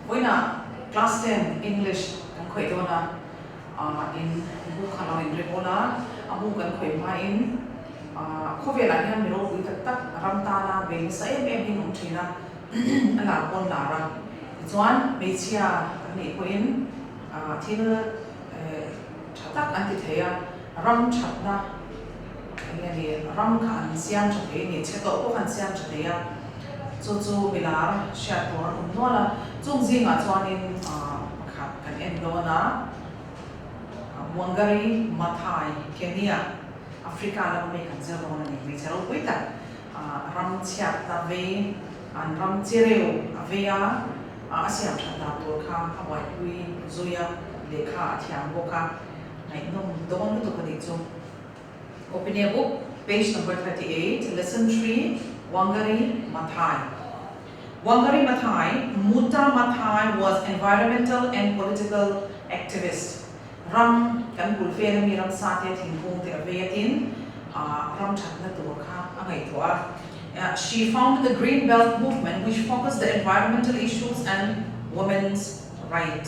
Vawiinah class 10 English kan khawih dawn a, in book kha lo inrem awl a, a bu kan khawih hmain khawvelah hian mi ropui tak tak ram tana bei nasa em em hi an awm thin a, a lar pawn lar a. Tichuan hmeichhia an nih pawhin thil tha tak an ti thei a, ram thatna eng nge ni, ram kha an siam tha thei a ni, chhe tawh pawh kha an siam tha thei a, chu chu milar hriat tur an awm nual a, chung zingah chuanin pakhat kan en dawn a, Wangari Maathai, Kenya, Africa lama mi kan zir dawn a ni, hmeichhe ropui tak ram chhiatna vei, an ram chereu a vei a, a siam that dan tur kha a buaipui zui a, lehkha a thiam bawk a. Ngaihnawm dawn lutuk a nih chu. Open your book, page number 38, lesson 3, Wangari Maathai. Wangari Maathai, Muta Maathai was environmental and political activist. Ram kan bul vel ami ramsa te thingkung te a vei a tin ram thatna tur kha a ngaihtuah a. She founded the Green Belt Movement which focused the environmental issues and women's right.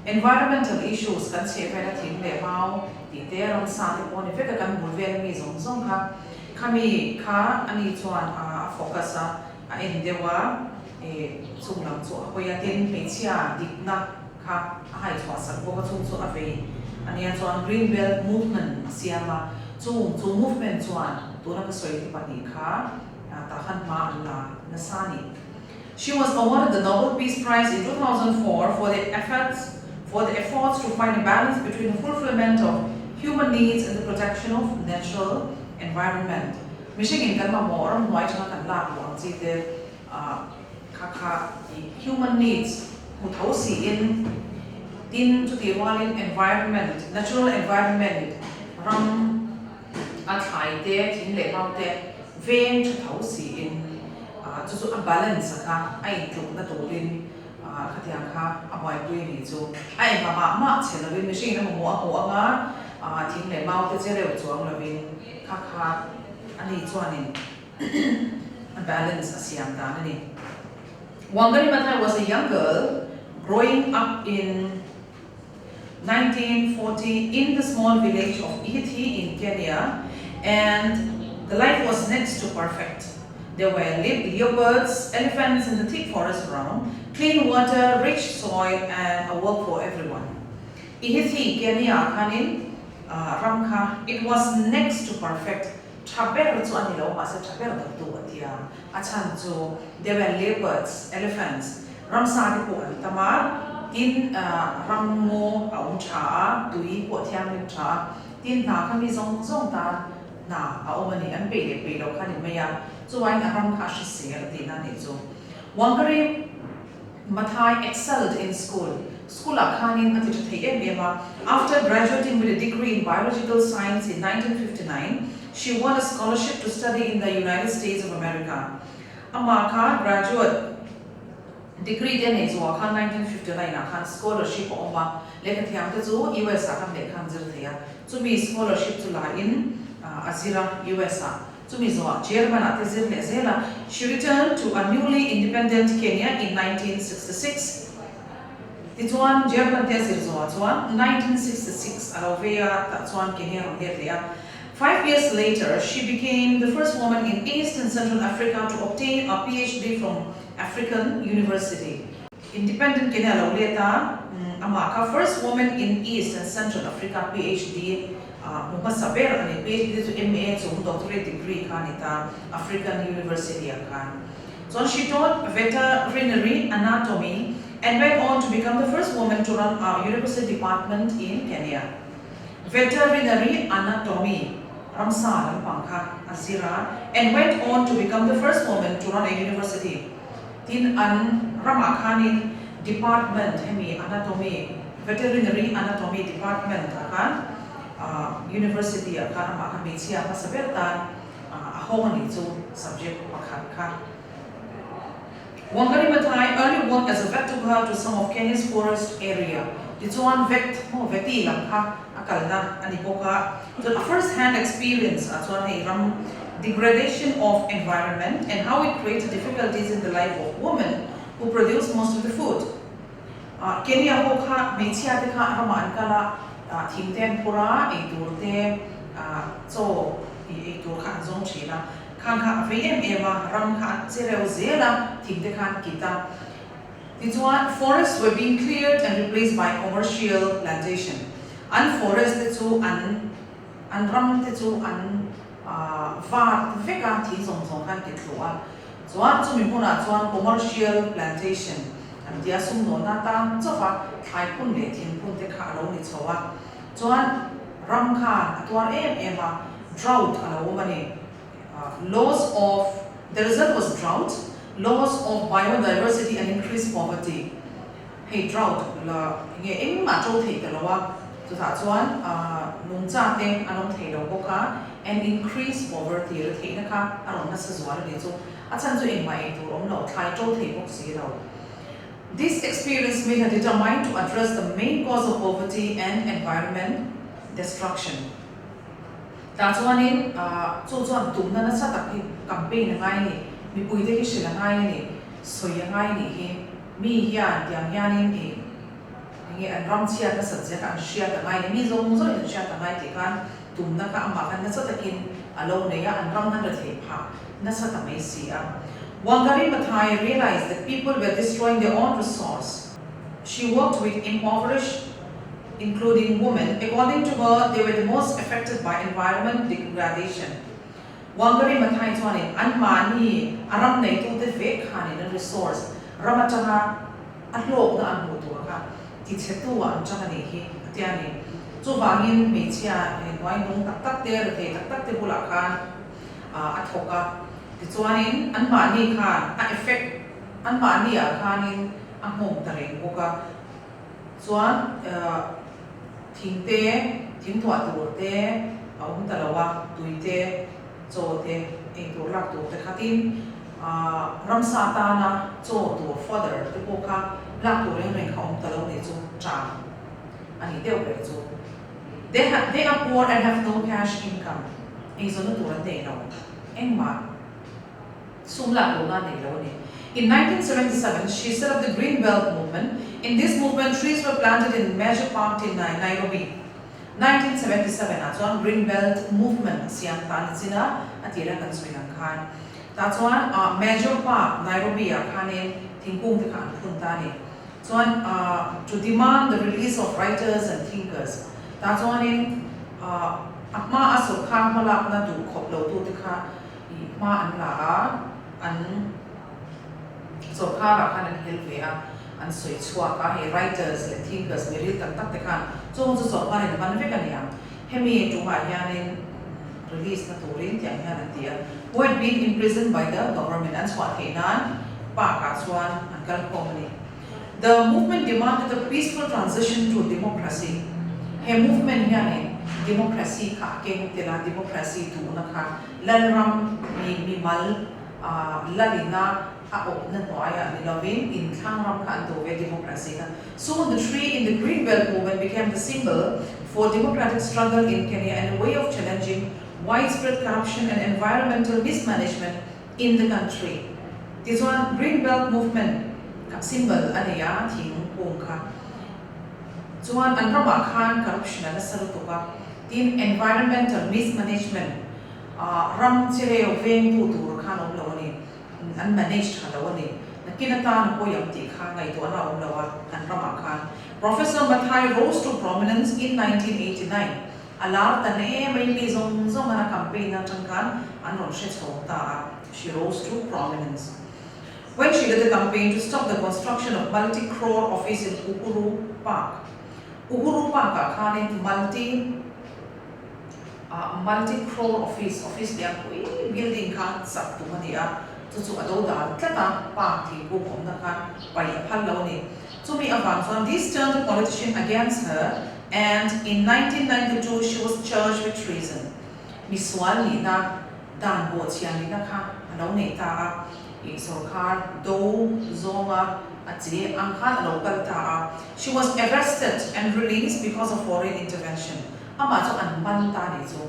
Environmental issues kan chheh vela thing leh mau tih te, ramsa te pawh a ni vek a, kan bul vel ami zawng zawng kha khami kha ani chuan a focus a, a en deuh a, ih chung lam chu a hawi a, tin hmeichhia dikna kha a hai chhuah sak bawk a, chung chu a vei a nia chuan Green Belt Movement a siam a, chung chu movement chuan tuna ka sawi te pahnih kha tah khan hma an la nasa a ni. She was awarded the Nobel Peace Prize in 2004 for the efforts for the efforts to find a balance between the fulfillment of human needs and the protection of natural environment. Mihringin kan mamawh ramhnuai atanga kan lak luh ang chi te kha kha human needs hmu tho siin tin chutih rualin environment, natural environment ram a thlai te, thing leh mau te veng tha tho siin chu chu a balance a kha a intlukna turin khatiang kha a buaipui a nih chu. A engah mah mah chhe lovin mihringin a mamawh a hmuh anga thing leh mau te che reuh chuang lovin kha kha a ni chuanin a balance a siam dan a ni. Wangari Maathai was a young girl growing up in 1940 in the small village of Ihithi in Kenya and the life was next to perfect. There were leopards, elephants in the thick forest around, clean water, rich soil and a work for everyone. Ihithi, Kenya khanin ram kha it was next to perfect. Tha ber chu a ni lo mahse tha ber dawltu a ti a, a chhan chu there were leopards, elephants, ramsa te pawh an tam a, tin ram ngaw a awm tha a, tui pawh thianghlim tha a, tin hna kha mi zawng zawng tan hna a awm a ni, an peih leh peih loh kha a ni mai a, chuvain a ram kha a hrisel a tihna a nih chu. Wangari Maathai excelled in school. School ah khanin a ti tha thei em em a. After graduating with a degree in biological science in 1959, she won a scholarship to study in the United States of America. Amah kha graduate degree te nei zuah khan 1959 ah khan scholarship a awm a, lehkhathiam te chu US ah khan lehkha an zir thei a. Chumi scholarship chu la in a zir a US ah. Chumi zawhah German ah te zir leh zel a, she returned to a newly independent Kenya in 1966. Tichuan German te a zir zawhah chuan 1966 a lo vei a, tah chuan Kenya rawn let leh a. 5 years later, she became the first woman in East and Central Africa to obtain a PhD from African University. Independent Kenya lo let a, amah kha first woman in East and Central Africa PhD hmu hmasa ber a ni. PhD chu MA chung doctorate degree kha a ni ta African University ah khan. Chuan she taught veterinary anatomy and went on to become the first woman to run a university department in Kenya. Veterinary anatomy ramsa lampang kha a zir a and went on to become the first woman to run a university. Tin an ramah khanin department hemi anatomy, veterinary anatomy department ah khan university ah khan amah kha hmeichhia hmasa ber tan a hawng a nih chu subject pakhat kha. Wangari Maathai early worked as a vet took her to some of Kenya's poorest area. Tichuan vet maw veti lam kha a kalna a ni bawk a, chuan a first hand experience ah chuan hei ram degradation of environment and how it created difficulties in the life of women who produce most of the food. Kenya ho kha hmeichhia te kha ramah an kal a, thing te an phur a, eitur te chaw eitur kha an zawng thin a, khang kha a vei em em a, ram kha a che reuh zel a, thing te kha an kit a. Tichuan, forests were being cleared and replaced by commercial plantation. An forest te chu an an ram te chu an vat vek a, thing zawng zawng kha an ti thlu a. Chuan chumi hmunah chuan commercial plantation an tia sumdawnna atan chauh a thlai phun leh thing phun te kha a lo ni chho a. Chuan ram khan a tuar em em a, drought a lo awm a ni. Loss of, the result was drought, loss of biodiversity and increased poverty. Hei drought la enge engmah to thei ta lo a, chutah chuan nungcha te an awm thei lo bawk a, and increased poverty ra theihna kha a rawn nasa zual a ni chu a chhan chu engmah ei tur awm lo, thlai to thei bawk si lo. This experience made her determined to address the main cause of poverty and environment destruction. Tah chuanin chu chuan tumna nasa tak hi campaign a ngai a ni, mipuite hi hrilh a ngai a ni, sawi a ngai a nih hi. Mi hian tiang hianin ih enge an ram chhiat nasat zia kha an hriat a ngai a ni, mi zawng zawngin an hriat a ngai tih khan tumna kha amah khan nasa takin a lo nei a, an ram an rethei phah nasa ta mai si a. Wangari Maathai realized that people were destroying their own resource. She worked with impoverished including women. According to her, they were the most affected by environment degradation. Wangari Maathai chuanin anmahni a ram neitute vek khanin an resource ram atanga a hlawkna an hmuh tur kha tichhetu ah an chang a nih hi a tia a ni. Chuvangin hmeichhia hnuai nung tak tak te, rethei tak tak te bulah khan a thawk a. Tichuanin anmahni khan a effect anmahni ah khanin a nghawng ta reng bawk a. Chuan thing te, thing thuah tur te a awm ta lo a, tui te, chaw te, eitur lak tur te kha tin ramsa tana chaw tur fodder te pawh kha lak tur reng reng kha awm ta lo ni chu ṭam a nih deuh ber chu. They they are poor and have no cash income, eizawnna tur an nei lo engmah. Sum lak lohna a nei lo a ni. In 1977, she set up the Green Belt Movement. In this movement, trees were planted in major park in Nairobi. 1977 ah chuan Green Belt Movement a siam ta a ni chin a, a tir a kan sawi ang khan. Tah chuan major park Nairobi ah khanin thingkung te kha an phun ta a ni. Chuan to demand the release of writers and thinkers. Tah chuanin a hma a sawrkar hmalakna duh khawp lo tute kha Ih hma an la a, an sawrkharah khan an hel ve a, an sawi chhuak a, hei writers leh thinkers mi ril tak tak te khan chung chu sawrkarin man vek a ni ang. Hemi tumah hianin release na turin tiang hian an ti a, who had been imprisoned by the government an chhuah theih nan park ah chuan an kal khawm a ni. The movement demanded a peaceful transition to democracy. He movement hianin democracy kha a keng tel a, democracy duhna kha Lalram mi mimal lalina a awpna hnuaiah ni lovin inthlang ram kha an duh ve democracy kha. Soon the tree in the Green Belt movement became the symbol for democratic struggle in Kenya and a way of challenging widespread corruption and environmental mismanagement in the country. Tichuan Green Belt movement kha symbol a nei a thingkung kha. Chuan an ramah khan corruption a nasa lutuk a, tin environmental mismanagement ram chereu vengtu tur khan awm lo a ni, an manage tha lo a ni. Nakin atan a pawi ang tih kha ngaihtuahna a awm lo a an ramah khan. Professor Maathai rose to prominence in 1989, a lar ta ne mai mi zawng zawng an a campaign atang khan an rawn hre chho ta a, she rose to prominence. When she led the campaign to stop the construction of multi-crore office in Uhuru Park, Uhuru Park ah khanin multi ah multi-crore office, office lian pui building kha sak tum a ni a, chu chu a do dal tlat a, park thingkung awmna kha paih a phal lo a ni. Chumi avang chuan this turned the politician against her and in 1992 she was charged with treason. Misual nihna dan bawhchhia nihna kha a lo nei ta a. Ih sawrkar do zawnga a che ang khan a lo kal ta a. She was arrested and released because of foreign intervention. Amah chu an man ta nih chu.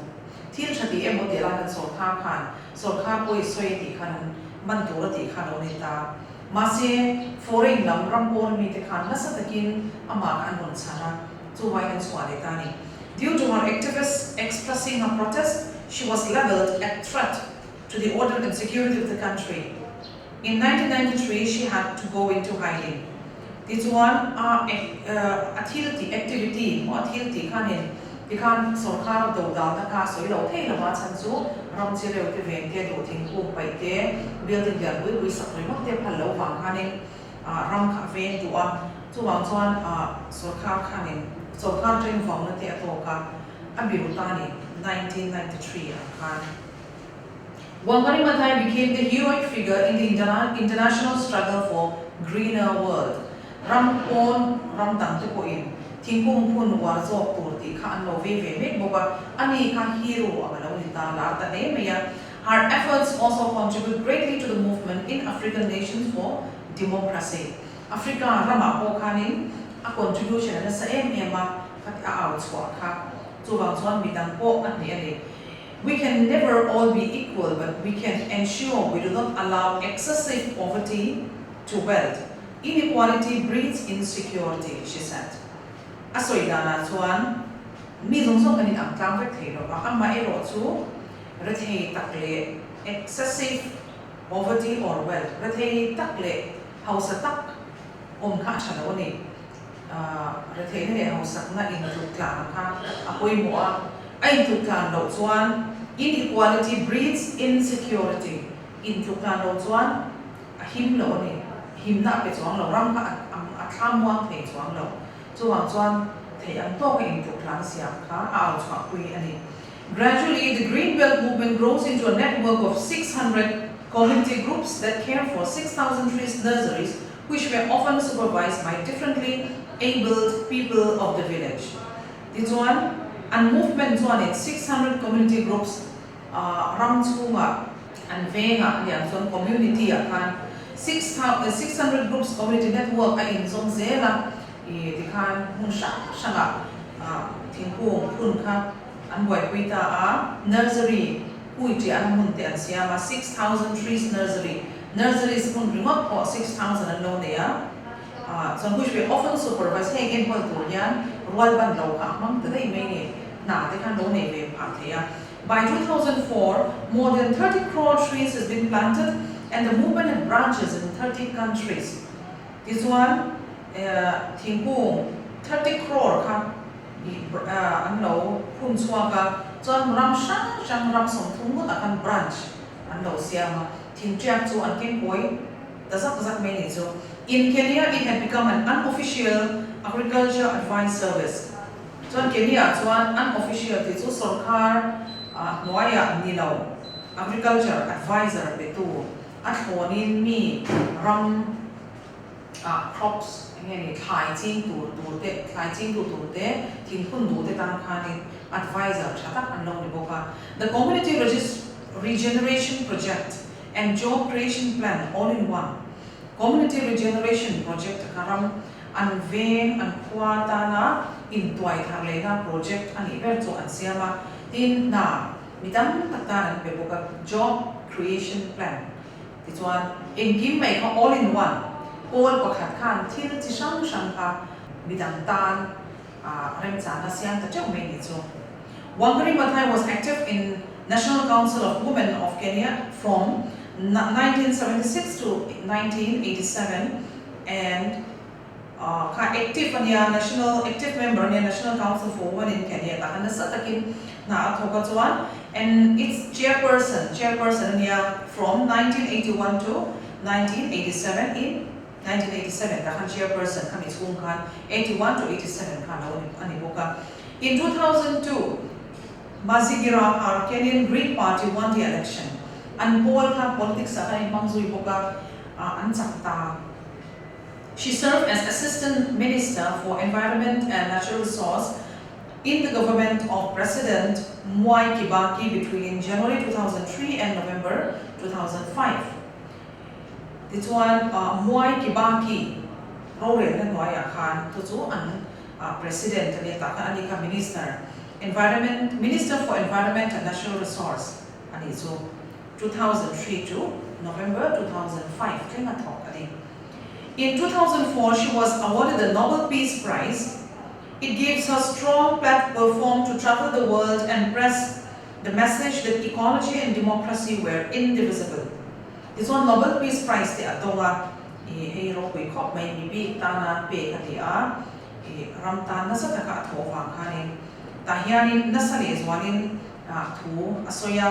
Thil tha tih emaw tih lai khan sawrkar khan sawrkar pawi sawi a tih khan an man tur a tih kha lo ni ta. Mahse, foreign lam ram pawn mite khan nasa takin amah kha an rawn chhan a, chuvangin an chhuah leh ta a ni. Due to her activist expressing her protest, she was labelled a threat to the order and security of the country. In 1993, she had to go into hiding. Tichuan, a a thil tih activity maw a thil tih khanin tikhan sawrkar dodalna kha a sawi lo thei lo a, chhan chu ram chi reuh te veng te, duh thingkung paih te, building lian pui pui sak ringawt te phal lo vang khanin ram kha a veng duh a. Chuvang chuan sawrkar khanin sawrkar teng vauna te a tawk a, a biru ta ni 1993 ah khan. Wangari Maathai became the heroic figure in the international struggle for greener world. Ram pawn ram dang te pawhin thingkung phun uar zawk tur tih kha an lo vei ve mek bawk a, ani kha hero ang a lo ni ta lar ta hle mai a. Her efforts also contribute greatly to the movement in African nations for democracy. Africa ramah pawh khanin a contribution a nasa em em a, khati a au chhuah kha. Chuvang chuan midang pawh a hneh a ni. We can never all be equal but we can ensure we do not allow excessive poverty to wealth. Inequality breeds insecurity, she said. A sawi danah chuan mi zawng zawng kan inang tlang vek thei lo va, amaherawh chu rethei tak leh excessive poverty or wealth, rethei tak leh hausa tak awm kha a tha lo a ni. Retheihna leh hausakna intluk tlan kha a pawimawh a, a intluk tlan loh chuan inequality breeds insecurity, intluk tlan loh chuan a him lo a ni, himna a pe chuang lo, ram kha a thlamuang thei chuang lo. Chuvang chuan thei ang tawka intluk tlan siam kha a au chhuahpui a ni. Gradually, the Green Belt Movement grows into a network of 600 community groups that care for 6,000 trees nurseries which were often supervised by differently abled people of the village. Tichuan, an movement chuanin 600 community groups ram chhungah an vengah a niang chuan community ah khan 600 groups community network a inzawm zel a, ih tikhan hmun hrang hrangah thingkung phun kha an buaipui ta a, nursery hui ṭiahna hmun te an siam a, 6,000 trees nursery, nurseries hmun ringawt pawh 6,000 an lo nei a, ah chuan which we often supervise heng enkawl tur hian rual ban lo kha a hmang ta daih mai ni, hna te khan lo nei ve phah thei a. By 2004, more than 30 crore trees has been planted and the movement had branches in 30 countries. Tichuan, thingkung 30 crore kha an lo phun chhuak a, chuan ram hrang hrang ram 30 ngawtah khan branch an lo siam a, thingṭiak chu an keng kawi ta zak zak mai ni chu. In Kenya it had become an unofficial agriculture advice service. Chuan Kenya ah chuan unofficial tih chu sawrkar hnuaiah ni lo agriculture advisor petu a thlawnin mi ram ah crops eng nge ni thlai ching tur tur te thlai ching tu tur te thingphun duh te tan khanin advisor tha tak an lo ni bawk a. The Community Regeneration Project and Job Creation Plan all in one Community Regeneration Project kha ram an veng an khua tana intuai thar lehna project a nih ber chu an siam a, tin hna mi tam tak tan an pe bawk a Job Creation Plan. Tichuan, engkim mai kha all in one, pawl pakhat khan thil chi hrang hrang kha midang tan remchana siam ta teuh mai ni chu. Wangari Maathai was active in National Council of Women of Kenya from 1976 to 1987 and Kha active a nia, National active member a nia, National Council for Women in Kenya tah khan nasa takin hna a thawk a chuan and its chairperson, chairperson a nia from 1981 to 1987 in 1987 tah khan chairperson khami chhung khan 81 to 87 khan lo a ni bawk a. In 2002 Mazingira her Kenyan Green Party won the election, an pawl kha politics ah khan inhmang zui bawk a, an chak ta. She served as Assistant Minister for Environment and Natural Resource in the government of President Mwai Kibaki between January 2003 and November 2005. Tichuan Mwai Kibaki rorelna hnuaiah khan chu chu an President a nia tah khan ani kha Minister Environment Minister for Environment and Natural Resource a nih chu 2003 to November 2005 thleng a thawk a ni. In 2004 she was awarded the Nobel Peace Prize. It gives her strong platform to travel the world and press the message that ecology and democracy were indivisible. Tichuan Nobel Peace Prize te a dawng a, i hei ropui khawp mai mi bik tana pek a ti a, i ram tan nasa taka a thawh vang khanin tah hianin nasa leh zualin thu a sawi a,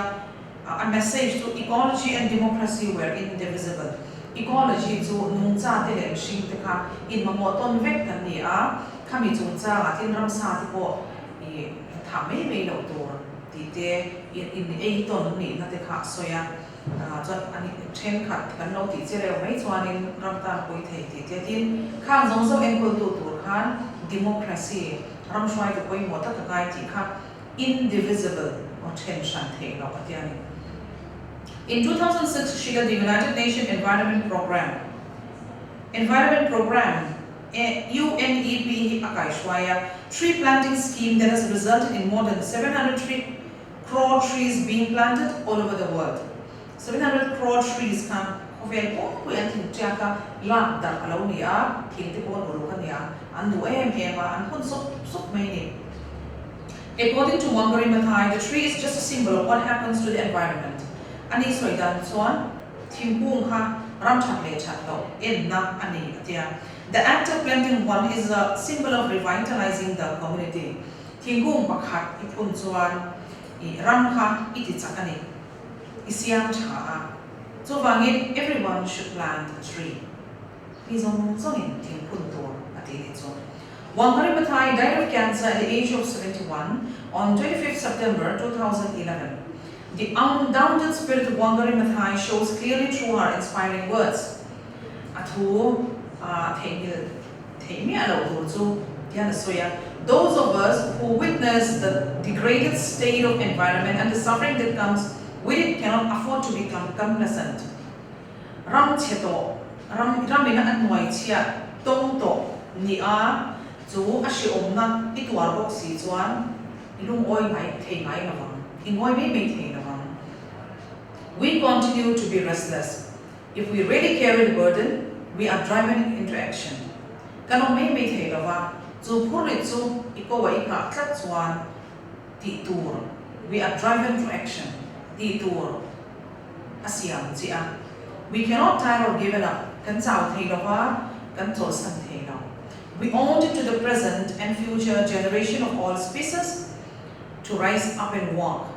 a message chu Ecology and democracy were indivisible, Ecology chu nungcha te leh mihring te kha inmamawh tawn vek kan ni a, khami chungchangah tin ramsa te pawh i thah mai mai loh tur tih te in ei tawn nihna te kha a sawi a. Chuan ani thenkhat kan lo tih che reuh mai chuanin ram tan pui thei tih te tin khang zawng zawng enkawltu tur khan democracy ram hruaitu pawimawh tak a ngai tih kha indivisible aw then hran theih loh a tia ni. In 2006 she led the United Nation Environment Programme Environment Programme, UNEP hi a kaihruai a, tree planting scheme that has resulted in more than 703 Crore trees being planted all over the world. 700 crore trees kha khawvel pumpui an thing tiak a, lak darh a lo ni a, thing te pawh an uluk a nia, an duh em em a, an hun sup sup mai ni. According to Wangari Maathai, the tree is just a symbol of what happens to the environment. Ani sawi dan chuan thingkung kha ram that leh that loh enna a ni a tia. The act of planting one is a symbol of revitalizing the community. Thingkung pakhat i phun chuan i ram kha i ti chak a ni, i siam tha a. Chuvangin everyone should plant a tree. Mi zawng zawngin thing phun tur a ti ni chu. Wangari Maathai died of cancer at the age of 71 on 25th September 2011. The undaunted spirit of Wangari Maathai shows clearly through her inspiring words. A thu a theihnghilh theih miah loh tur chu tihian a sawi a, Those of us who witness the degraded state of environment and the suffering that comes with it cannot afford to be complacent. Ram chhe tawh, ram ramina a hnuai chhiat tawng tawh ni a chu a hriawmna i tuar bawk si chuan i lungawi ngai thei ngai lo vang, i ngawi mai mai thei lo vang. We continue to be restless. If we really carry the burden, we are driven into action. Kan awm mai mai thei lova, chu phurrit chu i ko a i nghah tlat chuan tih tur, we are driven to action, tih tur a siam chiah a. We cannot tire or given up, kan chau thei lova, kan chawlhsan thei lo. We owe it to the present and future generation of all species to rise up and walk.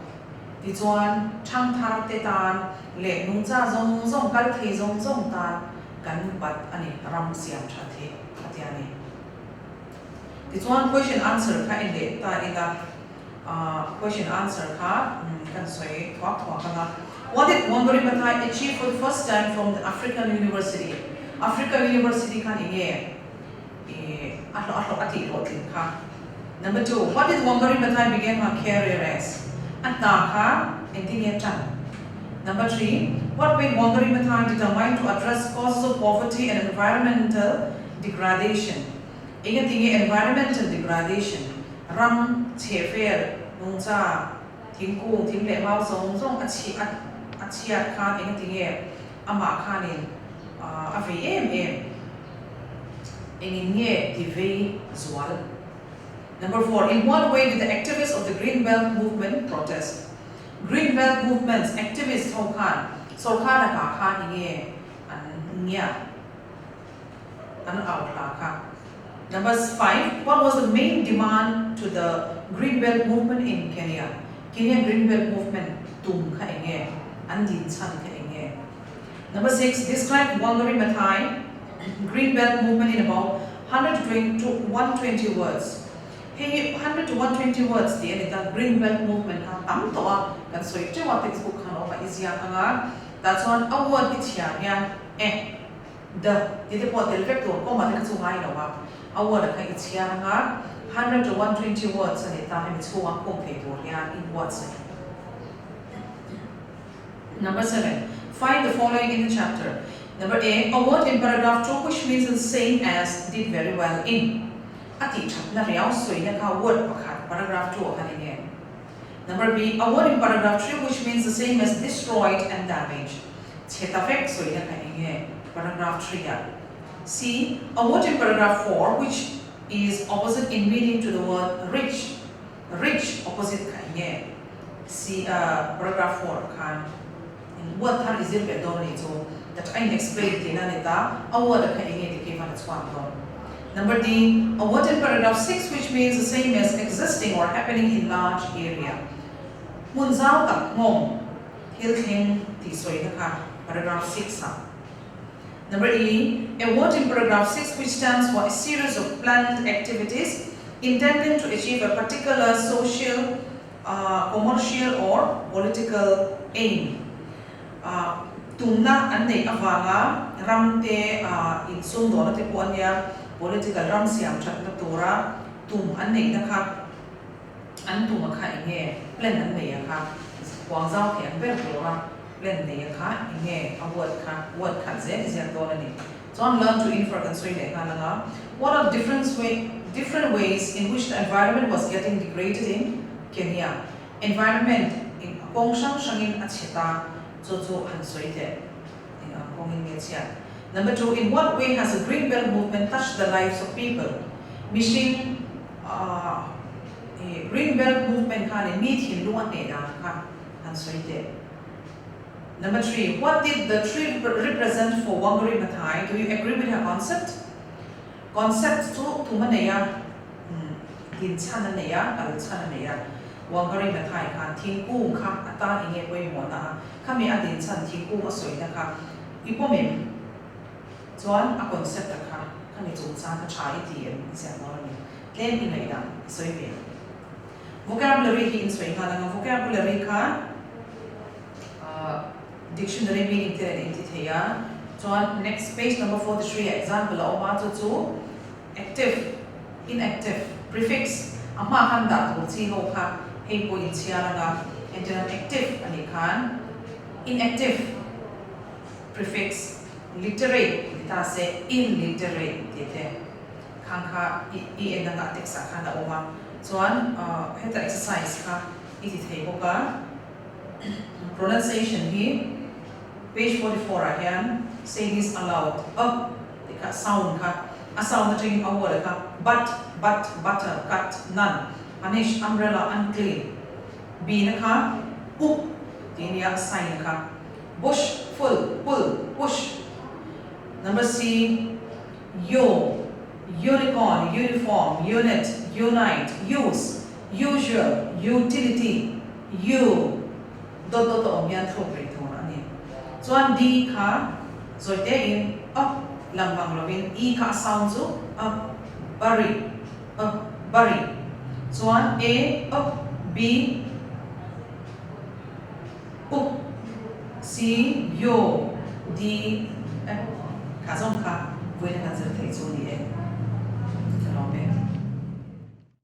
Tichuan, thangthar te tan leh nungcha zawng zawng kal thei zawng zawng tan kan bat a ni, ram siam that hi a tia ni. Tichuan, question answer kha en leh ta ila, question answer kha kan sawi thuak thuak ang a. What did Wangari Maathai achieve for the first time from the African University? Africa University khan eng nge a hlawh a hlawh a tih hlawhtlin kha. Number two, what did Wangari Maathai began her career as? A hna kha engtin nge tan? Number three, what made Wangari Maathai determined to address causes of poverty and environmental degradation? Engati nge environmental degradation, ram, chhehvel, nungcha, thingkung, thing leh mau zawng zawng a chhi a a chhiat khan engati nge amah khanin a vei em em? Engin nge ti vei zual? Number four, in what way did the activists of the Green Belt Movement protest? Green Belt Movement's activists ho khan sorkar lakah khan enge an ngiat, an au hla kha? Number five, what was the main demand to the Green Belt Movement in Kenya? Kenya Green Belt Movement tum kha enge? An din chhan kha enge? Number six, describe Wangari Maathai Green Belt Movement in about 100 to 120 words. Hei hi 100 to 120 words tih a ni ta, Green Belt Movement kha tam tawh a, kan sawi teuh a, textbook khan a awm a, i ziak ang a, tah chuan a word i thiam hian e, the tih te pawh a tel vek tur, comma te kha chu ngai lo a, a word a kha i chhiar ang a, 100 to 120 words a ni ta, hemi chhunga khung thei tur hian i buatsaih. Number 7. Find the following in the chapter. Number A. A word in paragraph 2 which means the same as did very well in. A tih thatna riau sawina kha word pakhat paragraph 2 ah khan eng em? Number B. A word in paragraph 3 which means the same as destroyed and damaged. Chhe ta vek sawina kha eng nge paragraph 3 ah? C. A word in paragraph 4 which is opposite in meaning to the word rich. Rich opposite kha eng nge? C. Paragraph 4 ah khan in word thar i zir ve dawn a nih chu that a in explain tihna a ni ta, a word a kha eng nge ti khi van a chhuak dawn. Number D. A word in paragraph 6 which means the same as existing or happening in large area. Hmun zau tak nghawng thil thleng tih sawina kha paragraph 6 ah. Number E, a word in paragraph 6 which stands for a series of planned activities intended to achieve a particular social, commercial or political aim. Tumna an neih avanga ram te insumdawhna te pawh a nia, political ram siam thatna tura tum an neihna kha an tum a kha eng nge plan an nei a kha huang zau thei ang ber tura plan nei a kha eng nge a word kha word khat zel i ziak dawn a ni. Chuan learn to infer kan sawi leh nghal anga what are the different way different ways in which the environment was getting degraded in Kenya environment in a kawng hrang hrangin a chhe ta chu chu han sawi teh eng ang kawngin nge chhiat. Number 2 in what way has the green belt movement touched the lives of people mihring Ahh i Green Belt Movement khanin mi thinlung a hneh dan kha han sawi teh. Number 3, What did the tree represent for Wangari Maathai? Do you agree with her concept? Concept chu tum a nei a, din chhan a nei a, kal chhan a nei a. Wangari Maathai khan thingkung kha a tan eng nge pawimawhna a, khami a din chhan thingkung a sawina kha i pawm em? Chuan a concept a kha khami chungchang kha tha i ti em i ziah dawn a ni. Tlem i ngaihdan i sawi ve ang. Vocabulary hi in sawi nghal ang a, vocabulary kha dictionary meaning te nen in ti thei a. Chuan next page number 43 ah example a awm a, chu chu active, inactive, prefix a hma khan dah tur chi ho kha hei pawh in chhiar ang a, entirnan active a nih khan inactive, prefix, literate ni ta se illiterate tih te khang kha i en anga text ah khan a awm a, chuan heta exercise kha i ti thei bawk a, pronunciation hi page 44 ah hian say this aloud a tih kha sound kha a sound atangin a word kha but, but, butter, cut, none, punish, umbrella, unclean, b na kha up tih a nia sign kha. Bush, full, pull, push. Number C, yo, unicorn, uniform, unit, unite, use, usual, utility, you, dot dot a awm hian thluk rih tur a ni. Chuan D kha zawi tein a lang bang lovin E kha a sound chu a, bury, a, bury. Chuan A, a, B, U, C, U, D, F kha zawng kha vawiin a kan zir theih chu a ni e. Ka lawm e.